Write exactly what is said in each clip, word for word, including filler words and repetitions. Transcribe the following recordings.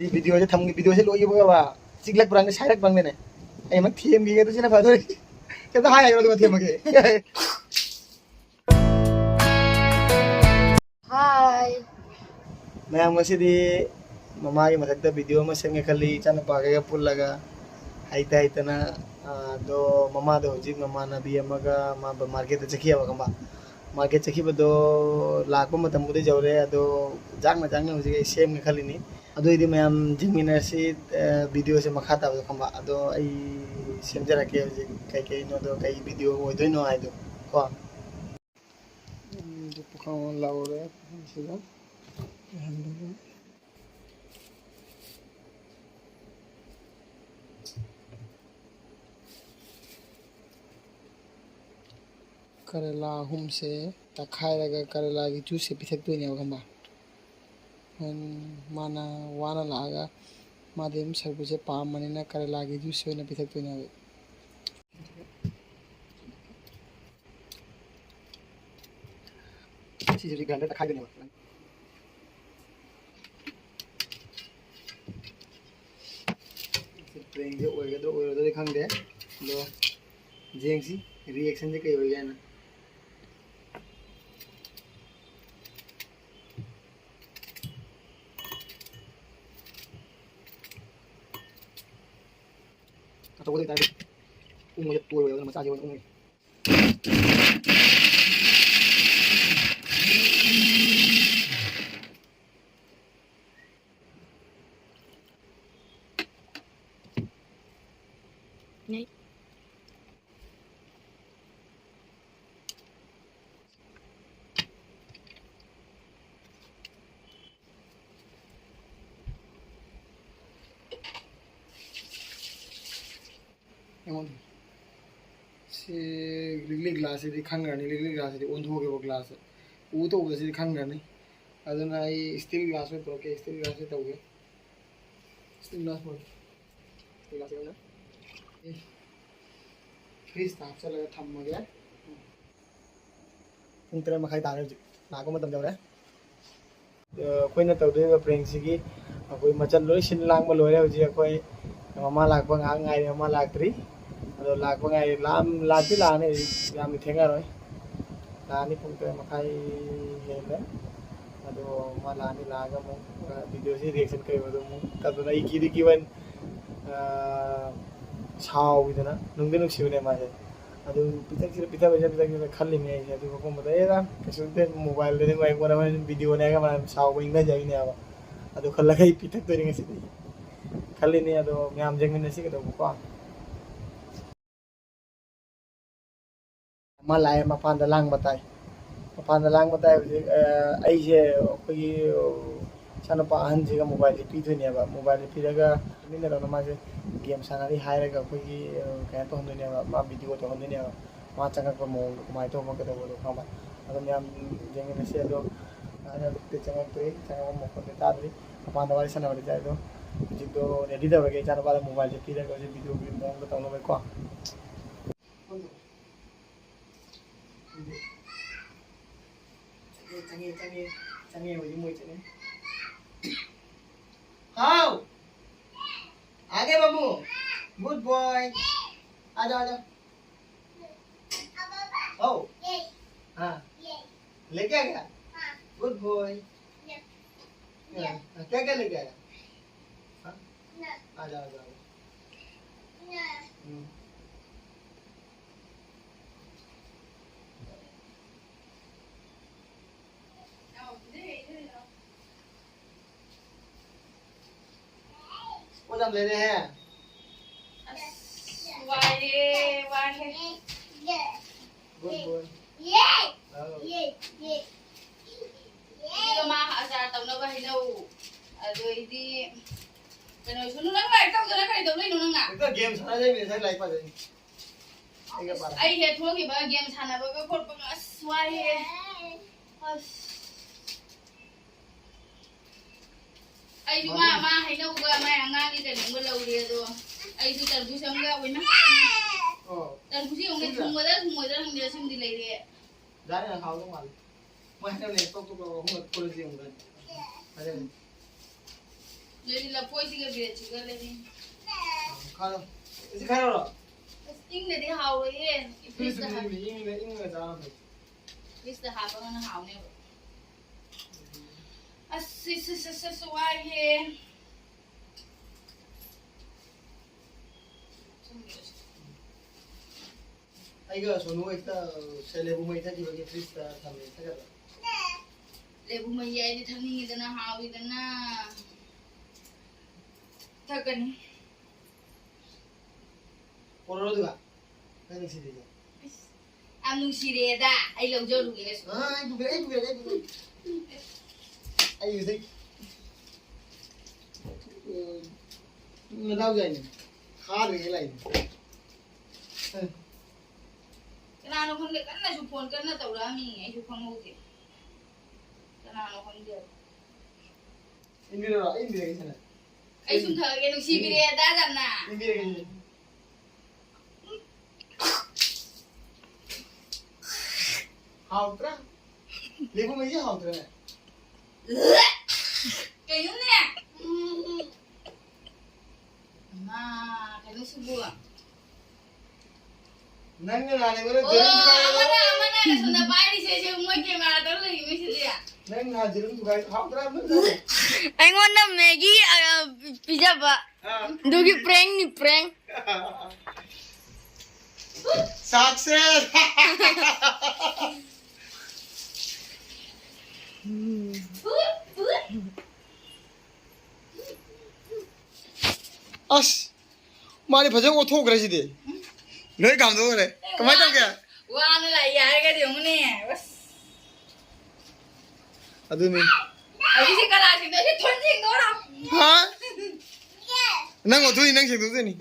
ꯚꯤꯗꯤꯑꯣꯁꯦ ꯊꯝꯒꯦ, ꯚꯤꯗꯤꯑꯣꯁꯦ ꯂꯣꯏꯈꯤꯕꯒ ꯆꯤꯛꯂꯛꯄ꯭ꯔꯥ, ꯁꯥꯏꯔꯛꯄ꯭ꯔꯥꯅꯦ? ꯑꯩ ꯑꯃ ꯊꯦꯝꯈꯤꯒꯦ, ꯑꯗꯨ ꯁꯤꯅ ꯐꯗꯣꯔꯦ꯫ ꯀꯩꯝꯇ ꯍꯥꯏꯔꯣ, ꯑꯗꯨꯒ ꯊꯦꯝꯃꯒꯦ꯫ ꯍꯥꯏ꯫ ꯃꯌꯥꯝ, ꯉꯁꯤꯗꯤ ꯃꯃꯥꯒꯤ ꯃꯊꯛꯇ ꯚꯤꯗꯤꯑꯣ ꯑꯃ ꯁꯦꯝꯒꯦ ꯈꯜꯂꯤ, ꯏꯆꯥꯅꯨꯄꯥꯈꯩꯒ ꯄꯨꯜꯂꯒ꯫ ꯍꯩꯇ ꯍꯩꯇꯅ, ꯑ, ꯑꯗꯣ ꯃꯃꯥꯗꯣ ꯍꯧꯖꯤꯛ ꯃꯃꯥꯟꯅꯕꯤ ꯑꯃꯒ ꯃꯥ ꯃꯥꯔꯀꯦꯠꯇ ꯆꯠꯈꯤꯑꯕ, ꯈꯪꯕ? ꯃꯥꯔꯀꯦꯠ ꯆꯠꯈꯤꯕꯗꯣ ꯂꯥꯛꯄ ꯃꯇꯝꯕꯨꯗꯤ ꯌꯧꯔꯦ, ꯑꯗꯣ ꯆꯥꯛꯅ ꯆꯥꯛꯅ ꯍꯧꯖꯤꯛ ꯑꯩ ꯁꯦꯝꯒꯦ ꯈꯜꯂꯤꯅꯤ꯫ ꯑꯗꯨꯑꯣꯏꯗꯤ ꯃꯌꯥꯝ ꯌꯦꯡꯃꯤꯟꯅꯔꯁꯤ, ꯑ, ꯚꯤꯗꯤꯑꯣꯁꯦ ꯃꯈꯥ ꯇꯥꯕꯗ, ꯈꯪꯕ? ꯑꯗꯣ ꯑꯩ ꯁꯦꯝꯖꯔꯛꯀꯦ ꯍꯧꯖꯤꯛ ꯀꯩꯀꯩꯅꯣꯗꯣ, ꯀꯩ ꯚꯤꯗꯤꯑꯣ ꯑꯣꯏꯗꯣꯏꯅꯣ ꯍꯥꯏꯗꯣ ꯀꯣ꯫ ꯎꯝ, ꯄꯨꯈꯝ ꯑꯃ ꯂꯧꯔꯦ, ꯄꯨꯈꯝꯁꯤꯗ ꯂꯩꯍꯜꯂꯒ꯫ ꯀꯔꯦꯂꯥ ꯑꯍꯨꯝꯁꯦ ꯇꯛꯈꯥꯏꯔꯒ ꯀꯔꯦꯂꯥꯒꯤ ꯖꯨꯁꯁꯦ ꯄꯤꯊꯛꯇꯣꯏꯅꯦꯕ, ꯈꯪꯕ? ꯍꯣꯔꯦꯟ ꯃꯥꯅ ꯋꯥꯅ ꯂꯥꯛꯑꯒ ꯃꯥꯗꯤ ꯑꯗꯨꯝ ꯁꯔꯕꯨꯁꯁꯦ ꯄꯥꯝꯕꯅꯤꯅ ꯀꯔꯦꯂꯥꯒꯤ ꯖꯨꯁꯁꯦ ꯑꯣꯏꯅ ꯄꯤꯊꯛꯇꯣꯏꯅꯦꯕ꯫ ꯁꯤꯁꯤꯗꯤ ꯒ꯭ꯔꯥꯏꯟꯗꯔ ꯇꯛꯈꯥꯏꯗꯣꯏꯅꯦꯕ꯫ ꯁꯤ ꯄ꯭ꯔꯦꯡꯁꯦ ꯑꯣꯏꯒꯗ꯭ꯔꯥ ꯑꯣꯏꯔꯣꯏꯗ꯭ꯔꯗꯤ ꯈꯪꯗꯦ, ꯑꯗꯣ ꯌꯦꯡꯁꯤ ꯔꯤꯌꯦꯛꯁꯟꯁꯦ ꯀꯩ ꯑꯣꯏꯒꯦ ꯍꯥꯏꯅ꯫ ꯑꯆꯧꯕꯗ ꯑꯣꯏꯇꯥꯔꯗꯤ ꯎꯪꯕꯁꯦ ꯇꯣꯏꯔꯣꯏ, ꯑꯗꯨꯅ ꯃꯆꯥꯁꯦ ꯑꯣꯏꯅ ꯎꯪꯉꯒꯦ꯫ ꯅꯦ꯫ ꯑꯩꯉꯣꯟꯗ ꯁꯤ ꯂꯤꯛꯂꯤ ꯒ꯭ꯂꯥꯁꯁꯤꯗꯤ ꯈꯪꯈ꯭ꯔꯅꯤ, ꯂꯤꯛꯂꯤ ꯒ꯭ꯂꯥꯁꯁꯤꯗꯤ ꯑꯣꯟꯊꯣꯛꯑꯒꯦꯕ ꯒ꯭ꯂꯥꯁꯁꯦ꯫ ꯎ ꯇꯧꯕꯁꯤꯗꯤ ꯈꯪꯈ꯭ꯔꯅꯤ꯫ ꯑꯗꯨꯅ ꯑꯩ ꯏꯁꯇꯤꯜ ꯒ꯭ꯂꯥꯁ ꯑꯣꯏꯅ ꯄꯨꯔꯛꯀꯦ, ꯏꯁꯇꯤꯜ ꯒ꯭ꯂꯥꯁꯁꯦ ꯇꯧꯒꯦ꯫ ꯏꯁꯇꯤꯜ ꯒ꯭ꯂꯥꯁ ꯄꯨꯔꯛꯀꯦ꯫ ꯏꯁꯇꯤꯜ ꯒ꯭ꯂꯥꯁꯁꯦ ꯑꯣꯏꯅ꯫ ꯑꯦ, ꯐ꯭ꯔꯤꯖꯇ ꯍꯥꯞꯆꯜꯂꯒ ꯊꯝꯃꯒꯦ꯫ ꯄꯨꯡ ꯇꯔꯦꯠ ꯃꯈꯥꯏ ꯇꯥꯔꯦ ꯍꯧꯖꯤꯛ꯫ ꯂꯥꯛꯄ ꯃꯇꯝ ꯌꯧꯔꯦ꯫ ꯑ, ꯑꯩꯈꯣꯏꯅ ꯇꯧꯗꯣꯔꯤꯕ ꯄ꯭ꯔꯦꯡꯁꯤꯒꯤ ꯑꯩꯈꯣꯏ ꯃꯆꯜ ꯂꯣꯏ ꯁꯤꯟ ꯂꯥꯡꯕ ꯂꯣꯏꯔꯦ꯫ ꯍꯧꯖꯤꯛ ꯑꯩꯈꯣꯏ ꯃꯃꯥ ꯂꯥꯛꯄ ꯉꯥꯏꯍꯥꯛ ꯉꯥꯏꯔꯤ꯫ ꯃꯃꯥ ꯂꯥꯛꯇ꯭ꯔꯤ꯫ ꯑꯗꯣ ꯂꯥꯛꯄ ꯉꯥꯏꯔꯤ꯫ ꯂꯥꯛꯑꯝ-, ꯂꯥꯛꯇꯤ ꯂꯥꯛꯑꯅꯤ꯫ ꯍꯧꯖꯤꯛ ꯌꯥꯝꯅ ꯊꯦꯡꯉꯔꯣꯏ꯫ ꯂꯥꯛꯑꯅꯤ ꯄꯨꯡ ꯇꯔꯦꯠ ꯃꯈꯥꯏ ꯍꯦꯜꯂꯦ꯫ ꯑꯗꯣ ꯃꯥ ꯂꯥꯛꯑꯅꯤ꯫ ꯂꯥꯛꯑꯒ ꯑꯃꯨꯛ, ꯑ, videoꯁꯤ reaction ꯀꯩ ꯑꯣꯏꯗꯣ ꯑꯃꯨꯛ ꯇꯧꯗꯅ ꯑꯩ ꯀꯤꯗꯤ ꯀꯤꯕ, ꯑ, ꯁꯥꯎꯋꯤꯗꯅ꯫ ꯅꯨꯡꯗꯤ ꯅꯨꯡꯁꯤꯕꯅꯦ ꯃꯥꯁꯦ꯫ ꯑꯗꯨ ꯄꯤꯊꯛꯁꯤꯔ ꯄꯤꯊꯛꯑꯣꯏꯁꯤꯔ ꯄꯤꯊꯛꯁꯤꯔ ꯈꯜꯂꯤꯅꯦ ꯑꯩꯁꯦ꯫ ꯑꯗꯨꯒ ꯀꯨꯝꯕꯗ ꯑꯦꯔꯥ ꯀꯩꯁꯨ ꯅꯠꯇꯦ, mobileꯗꯅꯤ ꯃꯥꯏ ꯋꯥꯔꯤ videoꯅꯦ ꯍꯥꯏꯔꯒ ꯃꯥꯅ ꯁꯥꯎꯕ ꯏꯪꯊꯖꯈꯤꯅꯦꯕ꯫ ꯑꯗꯨ ꯈꯜꯂꯒ ꯑꯩ ꯄꯤꯊꯛꯇꯣꯏꯅꯤ ꯉꯁꯤꯗꯤ ꯈꯜꯂꯤꯅꯦ꯫ ꯑꯗꯣ ꯃꯌꯥꯝ ꯌꯦꯡꯃꯤꯟꯅꯁꯤ ꯀꯩꯗꯧꯕꯀꯣ꯫ ꯃꯥ ꯂꯥꯛꯑꯦ, ꯃꯄꯥꯟꯗ ꯂꯥꯡꯕ ꯇꯥꯏ꯫ ꯃꯄꯥꯟꯗ ꯂꯥꯡꯕ ꯇꯥꯏ ꯍꯧꯖꯤꯛ꯫ ꯑ, ꯑꯩꯁꯦ ꯑꯩꯈꯣꯏꯒꯤ, ꯑ, ꯏꯆꯥꯅꯨꯄꯥ ꯑꯍꯟꯁꯤꯒ mobileꯁꯦ ꯄꯤꯗꯣꯏꯅꯦꯕ꯫ Mobileꯁꯦ ꯄꯤꯔꯒ ꯇꯨꯃꯤꯟꯅ ꯇꯧꯅ ꯃꯥꯁꯦ game ꯁꯥꯟꯅꯔꯤ ꯍꯥꯏꯔꯒ ꯑꯩꯈꯣꯏꯒꯤ, ꯑ, ꯀꯩꯅꯣ ꯇꯧꯍꯟꯗꯣꯏꯅꯦꯕ, ꯃꯥ video ꯇꯧꯍꯟꯗꯣꯏꯅꯦꯕ꯫ ꯃꯥ ꯆꯪꯉꯛꯄ ꯃꯑꯣꯡꯗꯣ ꯀꯃꯥꯏꯅ ꯇꯧꯕ ꯀꯩꯗꯧꯕꯗꯣ ꯈꯪꯕ꯫ ꯑꯗꯣ ꯃꯌꯥꯝ ꯌꯦꯡꯃꯤꯟꯅꯁꯤ꯫ ꯑꯗꯣ ꯑꯩꯅ ꯆꯪꯉꯛꯇ꯭ꯔꯤ, ꯆꯪꯉꯛꯄ ꯃꯈꯣꯟꯗꯤ ꯇꯥꯗ꯭ꯔꯤ꯫ ꯃꯄꯥꯟꯗ ꯋꯥꯔꯤ ꯁꯥꯟꯅꯕꯗꯤ ꯇꯥꯏ꯫ ꯑꯗꯣ ꯍꯧꯖꯤꯛꯇꯣ ready ꯇꯧꯔꯒꯦ, ꯏꯆꯥꯅꯨꯄꯥꯗ mobileꯁꯦ ꯄꯤꯔꯒ ꯍꯧꯖꯤꯛ videoꯒꯤ ꯃꯑꯣꯡꯗ ꯇꯧꯅꯕꯀꯣ꯫ ꯆꯪꯉꯦ, ꯆꯪꯉꯦ, ꯆꯪꯉꯦ, ꯆꯪꯉꯦ, ꯍꯧꯖꯤꯛ ꯃꯣꯏ ꯆꯪꯉꯦ꯫ ꯍꯥꯎ! आ गए बाबू। Good boy। आ जाओ, आ जाओ। ओ। हाँ। लेके आ गया? Good boy। हाँ, क्या क्या लेके आया? हाँ? आ जाओ, आ जाओ। हम्म। वो हम ले रहे हैं। वाहे, वाहे। Good boy। हाँ। ꯑꯗꯨꯒ ꯃꯥ ꯑꯆꯥꯔ ꯇꯧꯅꯕ ꯍꯩꯅꯧ, ꯑꯗꯩꯗꯤ ꯀꯩꯅꯣ, ꯁꯨꯅꯨ, ꯅꯪ ꯂꯥꯏꯔꯤꯛ ꯇꯧꯗꯅ ꯀꯔꯤ ꯇꯧ ꯂꯩꯅꯣ ꯅꯪꯅ? ꯍꯦꯛꯇ game ꯁꯥꯟꯅ ꯂꯩꯕꯅꯦ, ꯉꯁꯥꯏ ꯂꯥꯏꯔꯤꯛ ꯄꯥꯗꯣꯏꯅꯤ꯫ ꯑꯩꯒ ꯄꯥꯔꯣ꯫ ꯑꯩ ꯍꯦꯛ ꯊꯣꯛꯈꯤꯕ game ꯁꯥꯟꯅꯕꯒ ꯈꯣꯠꯄꯒ ꯑꯁ ꯋꯥꯏꯍꯦ꯫ ꯑꯁ꯫ ꯑꯩꯁꯨ ꯃꯥ, ꯃꯥ ꯍꯩꯅꯧꯒ ꯃꯥꯏ ꯑꯉꯥꯡꯒꯤ ꯀꯩꯅꯣꯝꯒ ꯂꯧꯔꯦ ꯑꯗꯣ꯫ ꯑꯩꯁꯨ ꯇꯔꯕꯨꯖ ꯑꯃꯒ ꯑꯣꯏꯅ꯫ ꯑꯣ꯫ ꯇꯔꯕꯨꯖ ꯑꯃꯒ ꯁꯤꯝꯂꯥ? ꯊꯨꯝꯒꯗ꯭ꯔꯥ ꯊꯨꯝꯃꯣꯏꯗ꯭ꯔꯥ ꯈꯪꯗꯦ, ꯁꯤꯃꯗꯤ ꯂꯩꯔꯦ꯫ ꯌꯥꯔꯦ, ꯍꯥꯎꯗꯧ ꯃꯥꯜꯂꯦ꯫ ꯃꯣꯏ ꯍꯩꯅꯧ ꯂꯩ, ꯇꯣꯛ ꯇꯣꯛ ꯇꯣꯛ ꯑꯍꯨꯝꯂꯛ ꯄꯨꯜꯂꯁꯤ ꯌꯦꯡꯉꯨ꯫ ꯐꯔꯦ꯫ ꯑꯗꯨꯗꯤ ꯂꯐꯣꯏꯁꯤꯒ ꯕ꯭ꯔꯦꯗꯁꯤꯒ ꯂꯩꯔꯤ꯫ ꯈꯥꯏꯔꯣ꯫ ꯑꯁꯤ ꯈꯥꯏꯔꯣꯔꯣ? ꯑꯁ, ꯏꯪꯅꯗꯤ ꯍꯥꯎꯔꯣꯏꯌꯦ꯫ ꯐ꯭ꯔꯤꯖꯇ ꯍꯥꯞ-, ꯏꯪꯅ, ꯏꯪꯅ ꯆꯥꯔꯣ꯫ ꯐ꯭ꯔꯤꯖꯇ ꯍꯥꯞꯄꯒꯅ ꯍꯥꯎꯅꯦꯕ꯫ ꯑꯁ, ꯁꯤ, ꯁꯤ, ꯁꯤ, ꯁꯤ, ꯁꯤ ꯋꯥꯏꯍꯦ꯫ ꯑꯩꯒ ꯁꯣꯅꯨ ꯍꯦꯛꯇ ꯁꯦ ꯂꯦꯕꯨ ꯃꯍꯤ ꯊꯛꯈꯤꯕꯒꯤ ꯐ꯭ꯔꯤꯖꯇ ꯊꯝꯃꯦ, ꯊꯛꯀꯗ꯭ꯔꯥ? ꯂꯦꯕꯨ ꯃꯍꯤ ꯍꯥꯏꯗꯤ ꯊꯛꯅꯤꯡꯉꯤꯗꯅ, ꯍꯥꯎꯋꯤꯗꯅ꯫ ꯊꯛꯀꯅꯤ꯫ ꯄꯣꯔꯛꯑꯣ ꯑꯗꯨꯒ꯫ ꯅꯪ ꯅꯨꯡꯁꯤꯗ꯭ꯔꯤꯁꯦ꯫ ꯏꯁ, ꯌꯥꯝ ꯅꯨꯡꯁꯤꯔꯦꯗ꯫ ꯑꯩ ꯂꯧꯖꯔꯨꯒꯦ ꯀꯩꯁꯨ꯫ ꯑꯥ, ꯑꯩ ꯄꯨꯒꯦ, ꯑꯩ ꯄꯨꯒꯦ, ꯑꯩ ꯄꯨꯒꯦ꯫ ꯑꯩ ꯍꯧꯖꯤꯛ, ꯎꯝ, ꯅꯗꯥꯎ ꯌꯥꯏꯅꯦ꯫ ꯊꯥꯗ꯭ꯔꯤꯉꯩ ꯂꯥꯛꯏꯅꯦ꯫ ꯑ꯫ ꯀꯅꯥꯅꯣ ꯈꯪꯗꯦ, ꯀꯟꯅꯁꯨ ꯐꯣꯟ ꯀꯟꯅ ꯇꯧꯔꯛꯑꯝꯃꯤ, ꯑꯩꯁꯨ ꯈꯪꯍꯧꯗꯦ꯫ ꯀꯅꯥꯅꯣ ꯈꯪꯗꯦ꯫ ꯏꯟꯕꯤꯔꯔꯣ? ꯑꯩ ꯏꯟꯕꯤꯔꯒꯦ ꯁꯤꯅ꯫ ꯑꯩ ꯁꯨꯝ ꯊꯛꯑꯒꯦ, ꯅꯨꯡꯁꯤꯕꯤꯔꯦꯗ ꯌꯥꯝꯅ꯫ ꯏꯟꯕꯤꯔꯒꯦ ꯁꯤꯅ꯫ ꯍꯥꯎꯇ꯭ꯔꯥ? ꯂꯦꯕꯨ ꯃꯍꯤꯁꯦ ꯍꯥꯎꯇ꯭ꯔꯥꯅꯦ? ꯀꯩꯅꯣꯅꯦ? ꯎꯝ, ꯎꯝ꯫ ꯃꯥ, ꯀꯩꯅꯣ ꯁꯤꯕꯨ? ꯅꯪꯅ ꯅꯍꯥꯟ ꯑꯩꯉꯣꯟꯗ ꯑꯣ, ꯖꯦꯔꯨꯝ ꯊꯨꯒꯥꯏ ꯍꯥꯏꯕ? ꯑꯃꯅ, ꯑꯃꯅ ꯁꯣꯝꯗ ꯄꯥꯏꯔꯤꯁꯦ, ꯁꯦ ꯃꯣꯏ ꯀꯦꯃꯦꯔꯥꯗ ꯂꯩꯔꯤ ꯃꯤꯁꯤꯗꯤ꯫ ꯅꯪ ꯅꯍꯥꯟ ꯖꯦꯔꯨꯝ ꯊꯨꯒꯥꯏ ꯍꯥꯎꯇ꯭ꯔꯥ? ꯑꯩꯉꯣꯟꯗ ꯃꯦꯒꯤ, ꯑ, ꯄꯤꯖꯕ꯫ ꯑꯥ꯫ ꯑꯗꯨꯒꯤ ꯄ꯭ꯔꯦꯡꯅꯤ, ꯄ꯭ꯔꯦꯡ꯫ ꯁꯥꯛꯁꯦ꯫ ꯑꯁ, ꯃꯥꯗꯤ ꯐꯖꯅ ꯑꯣꯠꯊꯣꯛꯈ꯭ꯔꯦ ꯁꯤꯗꯤ꯫ ꯂꯣꯏ ꯀꯥꯝꯊꯣꯛꯈ꯭ꯔꯦ꯫ ꯀꯃꯥꯏꯅ ꯇꯧꯒꯦ? ꯋꯥꯅ ꯂꯥꯛꯏ ꯍꯥꯏꯔꯒꯗꯤ ꯑꯃꯨꯛꯅꯦ꯫ ꯑꯁ꯫ ꯑꯗꯨꯅꯤ꯫ ꯍꯧꯖꯤꯛꯁꯤ ꯀꯅꯥ ꯁꯦꯡꯗꯣꯛ-, ꯁꯤ ꯊꯣꯟ ꯁꯦꯡꯗꯣꯛꯑꯣꯔꯣ? ꯍꯥ? ꯅꯪ ꯑꯣꯠꯊꯣꯛꯏ, ꯅꯪ ꯁꯦꯡꯗꯣꯛꯇꯣꯏꯅꯤ꯫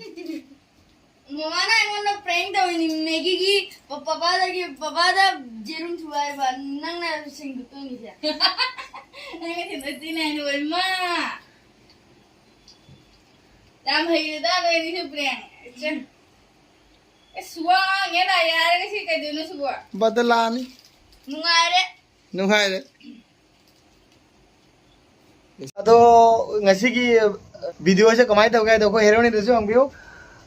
ꯃꯃꯥꯅ ꯑꯩꯉꯣꯟꯗ ꯄ꯭ꯔꯦꯡ ꯇꯧꯔꯤꯅꯤ, ꯃꯦꯒꯤꯒꯤ ꯄ-, ꯄꯄꯥꯗꯒꯤ, ꯄꯄꯥꯗ ꯖꯦꯔꯨꯝ ꯊꯨꯒꯥꯏꯕ, ꯅꯪꯅ ꯁꯦꯡꯗꯣꯛꯇꯣꯏꯅꯤꯁꯦ꯫ ꯅꯪꯅ ꯁꯦꯡꯗꯣꯛꯇꯣꯏꯅꯦ ꯍꯥꯏꯅ, ꯏꯃꯥ꯫ ꯌꯥꯝ ꯍꯩꯔꯦꯗ ꯅꯣꯏ ꯑꯅꯤꯁꯨ ꯄ꯭ꯔꯦꯡ꯫ ꯏꯆꯦ꯫ ꯑꯁ, ꯋꯥ ꯉꯥꯡꯉꯦ ꯂꯥꯛꯑꯦ ꯍꯥꯏꯔꯒ ꯁꯤ ꯀꯩꯗꯣꯏꯅꯣ ꯁꯤꯕꯣ? ꯕꯗꯂꯥꯅꯤ꯫ ꯅꯨꯡꯉꯥꯏꯔꯦ꯫ ꯅꯨꯡꯉꯥꯏꯔꯦ꯫ ꯑꯗꯣ ꯉꯁꯤꯒꯤ videoꯁꯦ ꯀꯃꯥꯏꯅ ꯇꯧꯒꯦ ꯍꯥꯏꯗꯣ ꯑꯩꯈꯣꯏ heroineꯗꯁꯨ ꯍꯪꯕꯤꯌꯨ꯫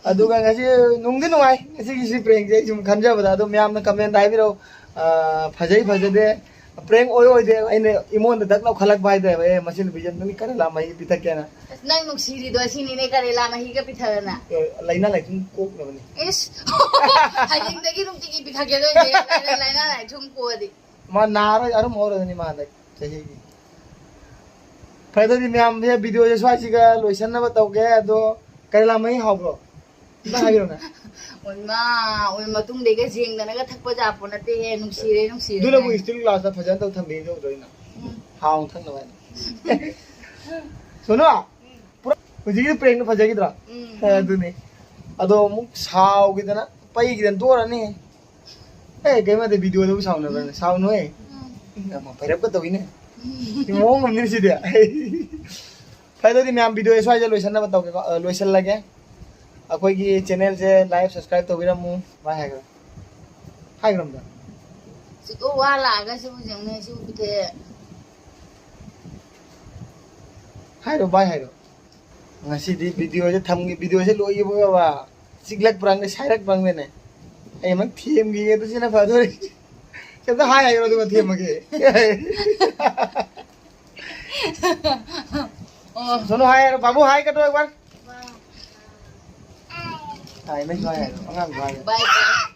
ꯑꯗꯨꯒ ꯉꯁꯤ ꯅꯨꯡꯗꯤ ꯅꯨꯡꯉꯥꯏ, ꯉꯁꯤꯒꯤ ꯁꯤ prankꯁꯦ ꯑꯩ ꯁꯨꯝ ꯈꯟꯖꯕꯗ꯫ ꯑꯗꯣ ꯃꯌꯥꯝꯅ commentꯇ ꯍꯥꯏꯕꯤꯔꯛꯎ, ꯑ, ꯐꯖꯩ ꯐꯖꯗꯦ, prank ꯑꯣꯏ ꯑꯣꯏꯗꯦ꯫ ꯑꯩꯅ ꯏꯃꯣꯟꯗ ꯗꯛ ꯂꯧꯈꯠꯂꯛꯄ ꯍꯥꯏꯇꯥꯔꯦ, "ꯑꯦ, ꯃꯁꯤ ꯅꯨꯄꯤꯁꯦ ꯅꯪ ꯀꯔꯦꯂꯥ ꯃꯍꯤ ꯄꯤꯊꯛꯀꯦꯅ"꯫ ꯑꯁ, ꯅꯪ ꯅꯨꯡꯁꯤꯔꯤꯗꯣ ꯑꯁꯤꯅꯤꯅꯦ, ꯀꯔꯦꯂꯥ ꯃꯍꯤꯒ ꯄꯤꯊꯛꯑꯅ꯫ ꯑꯦ, ꯂꯥꯏꯅꯥ ꯂꯥꯏꯊꯨꯡ ꯀꯣꯛꯅꯕꯅꯤ꯫ ꯏꯁ! ꯍꯌꯦꯡꯗꯒꯤ ꯅꯨꯡꯇꯤꯒꯤ ꯄꯤꯊꯛꯀꯦ ꯅꯣꯏꯁꯦ, ꯂꯥꯏꯅꯥ ꯂꯥꯏꯊꯨꯡ ꯀꯣꯛꯑꯗꯤ꯫ ꯃꯥ ꯅꯥꯔꯣꯏ, ꯑꯔꯨꯝ ꯍꯧꯔꯗꯅꯤ ꯃꯥ ꯍꯟꯗꯛ ꯆꯍꯤꯒꯤ꯫ ꯐꯔꯦ, ꯑꯗꯨꯗꯤ ꯃꯌꯥꯝ videoꯁꯦ ꯁ꯭ꯋꯥꯏꯁꯤꯒ ꯂꯣꯏꯁꯟꯅꯕ ꯇꯧꯒꯦ꯫ ꯑꯗꯣ ꯀꯔꯦꯂꯥ ꯃꯍꯤ ꯍꯥꯎꯕ꯭ꯔꯣ? ꯑꯝꯇ ꯍꯥꯏꯕꯤꯔꯣꯅꯦ꯫ ꯑꯣꯏꯃꯥ, ꯑꯣꯏ ꯃꯇꯨꯡꯗꯒꯤ ꯌꯦꯡꯗꯅꯒ ꯊꯛꯄ ꯖꯥꯄꯣ ꯅꯠꯇꯦꯍꯦ, ꯅꯨꯡꯁꯤꯔꯦ, ꯅꯨꯡꯁꯤꯔꯦ ꯑꯗꯨꯅꯕꯨ ꯅꯪ꯫ Steel glassꯇ ꯐꯖꯅ ꯇꯧ ꯊꯝꯕꯤꯔꯤꯗꯣ ꯎꯗ꯭ꯔꯣ ꯑꯩꯅ? ꯎꯝ꯫ ꯍꯥꯎꯅ ꯊꯛꯅꯕ ꯍꯥꯏꯅ꯫ ꯁꯣꯅꯨ, ꯄꯨꯔꯥ ꯍꯧꯖꯤꯛꯀꯤ prankꯗꯣ ꯐꯖꯈꯤꯗ꯭ꯔꯣ? ꯎꯝ꯫ ꯑꯦ, ꯑꯗꯨꯅꯤ꯫ ꯑꯗꯣ ꯑꯃꯨꯛ ꯁꯥꯎꯈꯤꯗꯅ ꯄꯩꯈꯤꯗꯅ ꯇꯣꯛꯑꯅꯤ꯫ ꯑꯦ, ꯀꯩꯝ ꯅꯠꯇꯦ, videoꯗꯕꯨ ꯁꯥꯎꯅꯕ꯭ꯔꯅꯦ? ꯁꯥꯎꯅꯨꯍꯦ꯫ ꯎꯝ꯫ ꯌꯥꯝ ꯄꯩꯔꯞꯀ ꯇꯧꯏꯅꯦ꯫ ꯁꯤ ꯃꯑꯣꯡ ꯑꯃꯅꯤ ꯁꯤꯗꯤ꯫ ꯐꯔꯦ, ꯑꯗꯨꯗꯤ ꯃꯌꯥꯝ videoꯁꯦ ꯁ꯭ꯋꯥꯏꯗ ꯂꯣꯏꯁꯟꯅꯕ ꯇꯧꯒꯦꯀꯣ, ꯑ, ꯂꯣꯏꯁꯜꯂꯒꯦ꯫ ꯑꯩꯈꯣꯏꯒꯤ channelꯁꯦ like, subscribe ꯇꯧꯕꯤꯔꯝꯃꯨ꯫ ꯚꯥꯏ ꯍꯥꯏꯈ꯭ꯔꯣ꯫ ꯍꯥꯏꯈ꯭ꯔꯣ ꯑꯝꯇ꯫ ꯁꯤꯀꯣ ꯋꯥ ꯂꯥꯛꯑꯒ ꯁꯤꯕꯨ ꯌꯦꯡꯉꯨꯅꯦ, ꯁꯤꯕꯨ ꯄꯤꯊꯛꯑꯦ꯫ ꯍꯥꯏꯔꯣ, ꯚꯥꯏ ꯍꯥꯏꯔꯣ꯫ ꯉꯁꯤꯗꯤ videoꯁꯦ ꯊꯝꯒꯦ, videoꯁꯦ ꯂꯣꯏꯈꯤꯕꯒ ꯆꯤꯛꯂꯛꯄ꯭ꯔꯪꯗꯦ, ꯁꯥꯏꯔꯛꯄ꯭ꯔꯪꯗꯦꯅꯦ꯫ ꯑꯩ ꯑꯃ ꯊꯦꯝꯈꯤꯒꯦ, ꯑꯗꯨ ꯁꯤꯅ ꯐꯗꯣꯔꯤ꯫ ꯀꯩꯝꯇ ꯍꯥꯏ ꯍꯥꯏꯔꯣ, ꯑꯗꯨꯒ ꯊꯦꯝꯃꯒꯦ꯫ ꯑꯣ꯫ ꯁꯣꯅꯨ ꯍꯥꯏ ꯍꯥꯏꯔꯣ, ꯕꯥꯕꯨ ꯍꯥꯏ ꯀꯗꯣ ꯑꯦꯛꯕꯥꯔ꯫ ꯍꯥꯏ, ꯅꯪꯁꯨ ꯍꯥꯏ ꯍꯥꯏꯔꯣ, ꯑꯉꯥꯡꯁꯨ ꯍꯥꯏ ꯍꯥꯏꯔꯣ꯫ ꯕꯥꯏ, ꯕꯥꯏ꯫